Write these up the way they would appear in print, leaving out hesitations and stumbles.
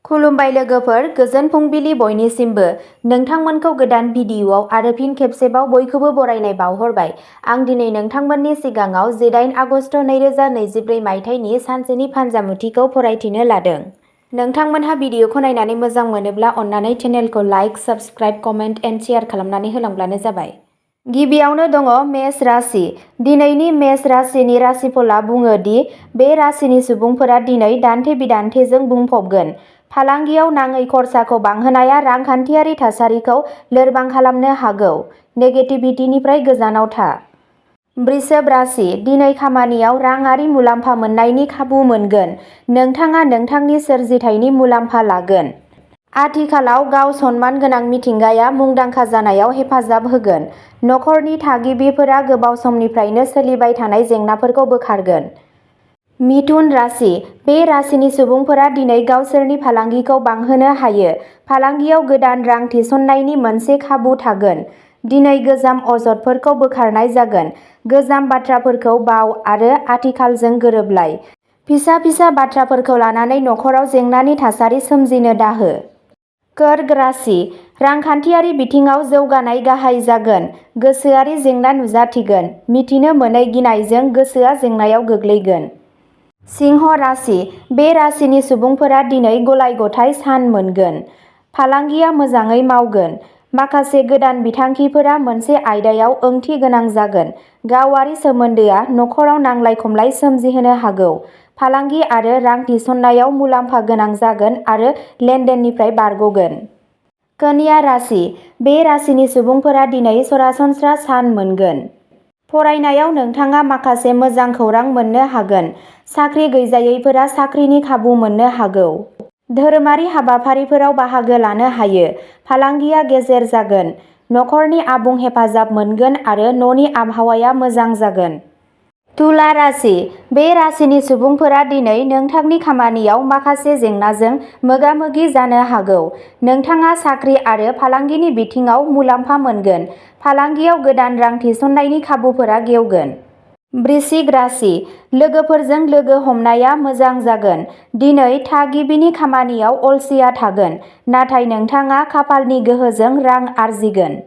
खुलुमबाय लोगोफोर, गोजोन फुंबिलि बयनिसिमबो। नोंथांमोनखौ गोदान भिडिअ'आव आरो फिन खेबसेबाव बयखौबो बरायनाय बावहरबाय। आं दिनै नोंथांमोननि सिगाङाव 8 आगस्ट 2024 मायथाइनि सानसेनि फानजामुथिखौ फरायथिनो लादों। नोंथांमोनहा भिडिअ'खौ नायनानै मोजां मोनोब्ला अन्नानै चेनेलखौ like, subscribe, comment and share खालामनानै होलांब्लानो जाबाय। गिबियावनो दङ मेष राशि। दिनैनि मेष राशिनि राशिफलआ बुङो दि बे राशिनि सुबुंफोरा दिनै दान्थे-बिदान्थेजों बुंफबगोन। फालांगियाव नाङै खरसाखौ बांहोनाया रांखान्थियारि थासारिखौ लोरबां खालामनो हागौ। नेगेटिभिटिनिफ्राय गोजानाव था। वृषभ राशि। दिनै खामानियाव राङारि मुलाम्फा मोननायनि खाबु मोनगोन। नोंथाङा नोंथांनि सोरजिथायनि मुलाम्फा लागोन। आथिखालाव गाव-सनमान गोनां मिथिंगाया मुंदांखा जानायाव हेफाजाब होगोन। नखरनि थागिबिफोरा गोबाव समनिफ्रायनो सोलिबाय थानाय जेंनाफोरखौ बोखारगोन। मिथुन राशि। बे राशिनि सुबुंफोरा दिनै गावसोरनि फालांगिखौ बांहोनो हायो। फालांगियाव गोदान रां थिसननायनि मोनसे खाबु थागोन। दिनै गोजाम अजदफोरखौ बोखारनाय जागोन। गोजाम बाथ्राफोरखौ बाव आरो आथिखालजों गोरोबलाय। फिसा-फिसा बाथ्राफोरखौ लानानै नखराव जेंनानि थासारि सोमजिनो दाहो। कर्क राशि। रांखान्थियारि बिथिङाव जौगानाय गाहाय जागोन। गोसोआरि जेंना नुजाथिगोन। मिथिनो मोनै गिनायजों गोसोआ जेंनायाव गोग्लैगोन। सिंह राशि। बे राशिनि सुबुंफोरा दिनै गलाय-गथाय सान मोनगोन। फालांगिया मोजाङै मावगोन। माखासे गोदान बिथांखिफोरा मोनसे आयदायाव ओंथि गोनां जागोन। गावारि सोमोन्दोआ नखराव नांलाय-खमलाय सोमजिहोनो हागौ। फालांगि आरो रां थिसननायाव मुलाम्फा गोनां जागोन आरो लेनदेननिफ्राय बारग'गोन। कन्या राशि। बे राशिनि सुबुंफोरा दिनै सरासनस्रा सान मोनगोन। फरायनायाव नोंथाङा माखासे मोजां खौरां मोननो हागोन। साख्रि गैजायैफोरा साख्रिनि खाबु मोननो हागौ। धोरोमारि हाबाफारिफोराव बाहागो लानो हायो। फालांगिया गेजेर जागोन। नखरनि आबुं हेफाजाब मोनगोन आरो न'नि आबहावाया मोजां जागोन। तुला राशि। बे राशिनि सुबुंफोरा दिनै नोंथांनि खामानियाव माखासे जेंनाजों मोगा-मोगि जानो हागौ। नोंथाङा साख्रि आरो फालांगिनि बिथिङाव मुलाम्फा मोनगोन। फालांगियाव गोदान रां थिसननायनि खाबुफोरा गेवगोन। वृश्चिक राशि। लोगोफोरजों लोगो हमनाया मोजां जागोन। दिनै थागिबिनि खामानियाव अलसिया थागोन, नाथाय नोंथाङा खाफालनि गोहोजों रां आर्जिगोन।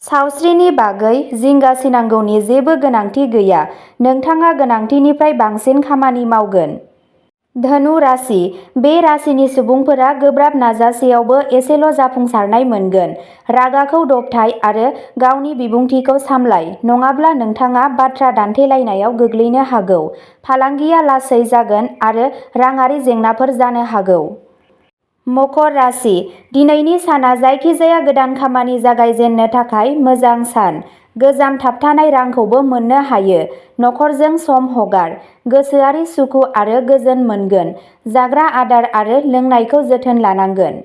सावस्रिनि बागै जिंगासिनांगौनि जेबो गोनांथि गैया। नोंथाङा गोनांथिनिफ्राय बांसिन खामानि मावगोन। धनु राशि। बे राशिनि सुबुंफोरा गोब्राब नाजासेयावबो एसेल' जाफुंसारनाय मोनगोन। रागाखौ दबथाय आरो गावनि बिबुंथिखौ सामलाय, नङाब्ला नोंथाङा बाथ्रा दान्थेलायनायाव गोग्लैनो हागौ। फालांगिया लासै जागोन आरो राङारि जेंनाफोर जानो हागौ। मकर राशि। दिनैनि साना जायखिजाया गोदान खामानि जागायजेननो थाखाय मोजां सान। गोजाम थाबथानाय रांखौबो मोननो हायो। नखरजों सम हगार। गोसोआरि सुखु आरो गोजोन मोनगोन। जाग्रा आदार आरो लोंनायखौ जोथोन लानांगोन।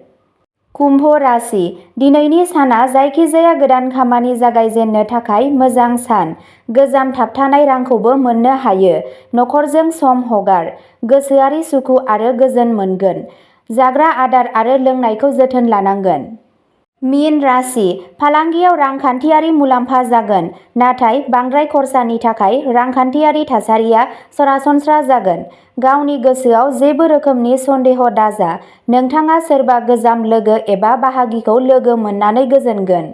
कुम्भ राशि। दिनैनि साना जायखिजाया गोदान खामानि जागायजेननो थाखाय मोजां सान। गोजाम थाबथानाय रांखौबो मोननो हायो। नखरजों सम हगार। गोसोआरि सुखु आरो गोजोन मोनगोन। जाग्रा आदार आरो लोंनायखौ जोथोन लानांगोन। मीन राशि। फालांगियाव रांखान्थियारि मुलाम्फा जागोन, नाथाय बांद्राय खरसानि थाखाय रांखान्थियारि थासारिया सरासनस्रा जागोन। गावनि गोसोआव जेबो रोखोमनि सन्देह दाजा। नोंथाङा सोरबा गोजाम लोगो एबा बाहागिखौ लोगो मोननानै गोजोनगोन।